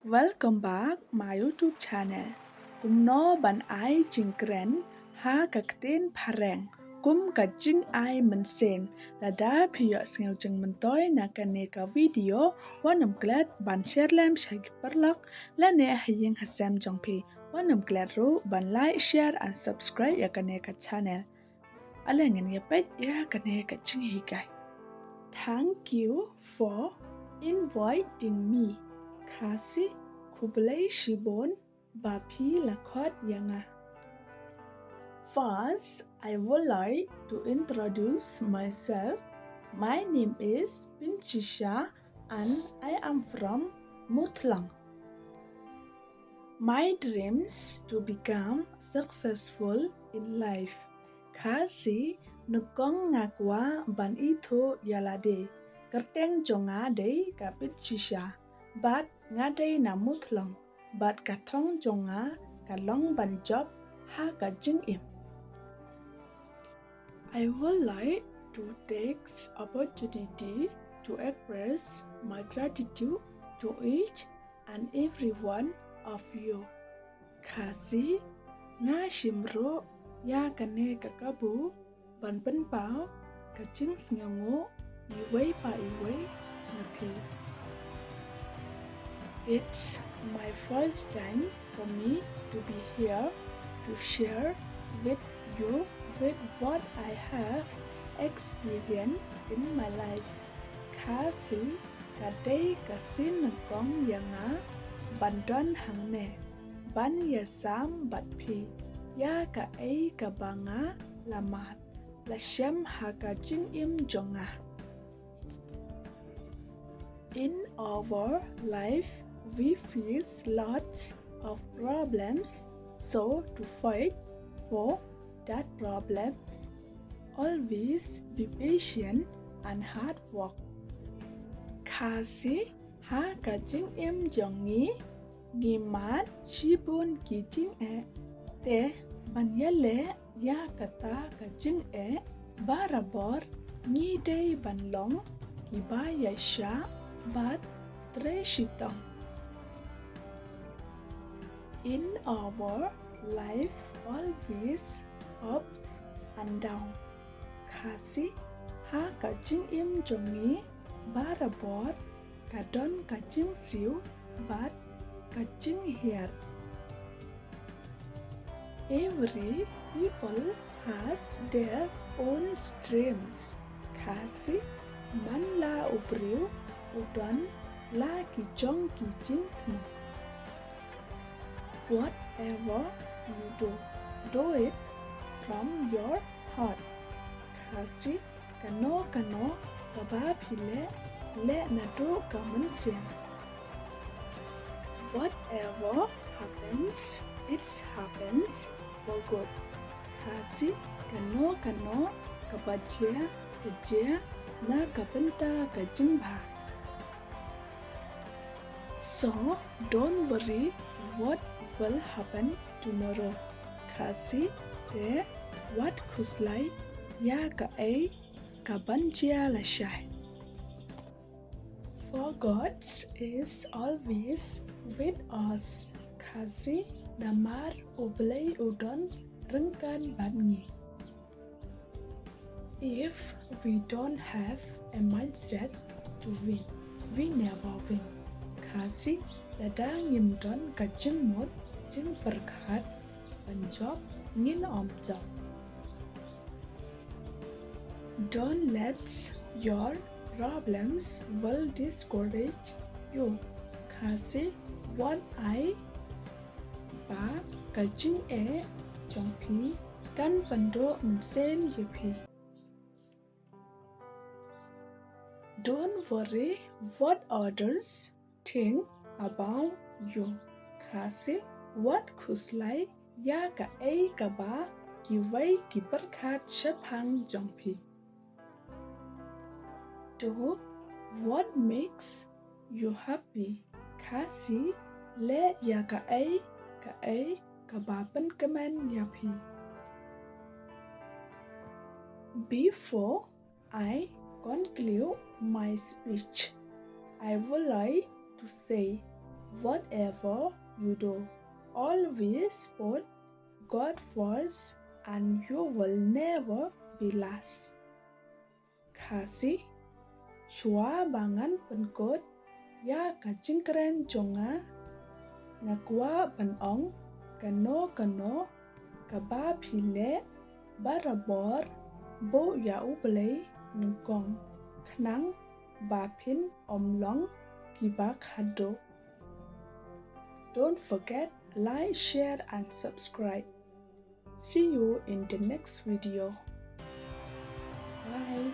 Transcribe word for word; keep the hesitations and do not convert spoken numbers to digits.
Welcome back my YouTube channel. Kumno ban ai jingkren ha ka ktien phareng kum ka jingai mynsiem. Lada phi ïohsngew jingmyntoi na kane ka video, wat nym klet ban share lem sha ki paralok lane ha ïing ha sem jong phi. Wat nym klet ruh ban like, share and subscribe ïa kane ka channel. Ale ngin ïa peit ïa kane ka jinghikai. Thank you for inviting me. Khasi, khublei shibun ba phi la khot ïa nga. First, I would like to introduce myself. My name is Pinchisha and I am from Muthlong. My dreams to become successful in life. Khasi, nyngkong nga kwah ban ithuh ïa lade. Kyrteng jong nga dei ka Pinchisha bad nga dei na Muthlong bad ka thong jong nga ka long ban jop ha ka jingim. I would like to take opportunity to express my gratitude to each and every one of you. Khasi, nga shim ruh ïa kane ka kabu ban pynpaw ka jingsngewnguh iwei pa iwei na phi. It's my first time for me to be here to share with you with what I have experienced in my life. Khasi, ka dei ka sien nyngkong ïa nga ban don hangne ban ïasam bad phi ïa kaei kaba nga la mad la shem ha ka jingim jong nga. In our life, we face lots of problems, so to fight for that problems, always be patient and hard work. Khasi, ha ka jingim jong ngi, ngi mad shibun ki jingeh, te ban ïaleh ïa kata ka jingeh barabor, ngi dei ban long kiba ïaishah bad trei shitom. In our life, always ups and down. Khasi, ha ka jingim jong ngi barabor ka don ka jingsiew bad ka jinghiar. Every people has their own dreams. Khasi, man la u briew u don la ki jong ki jingthmu. Whatever you do, do it from your heart. Khasi, kano kano kaba phi leh, leh naduh ka mynsiem. Whatever happens, it happens for good. Khasi, kano kano kaba jia, ka jia na ka bynta ka jingbha. So, don't worry what will happen tomorrow. Khasi, te wat khuslai ïa kaei kaban jia lashai. For God is always with us. Khasi, namar U Blei u don ryngkat bad ngi. If we don't have a mindset to win, we never win. Khasi, lada ngim don ka jingmut jingpyrkhat ban jop, ngin ym jop. Don't let your problems will discourage you. Khasi, wat ai ba ka jingeh jong phi kan pynduh mynsiem ïa phi. Don't worry what others think about you. Khasi, wat khuslai ïa kaei kaba kiwei ki pyrkhat shaphang jong phi. Do what makes you happy. Khasi, leh ïa kaei kaei kaba pynkmen ïa phi. Before I conclude my speech, I would like to say Whatever you do, always put God first and you will never be last. Khasi, shuwa ba ngan pynkut ïa ka jingkren jong nga, nga kwah ban ong kano kano kaba phi leh barabor, buh ïa U Blei nyngkong, khnang ba phin ym long kiba khadduh. Don't forget, like, share and subscribe. See you in the next video. Bye.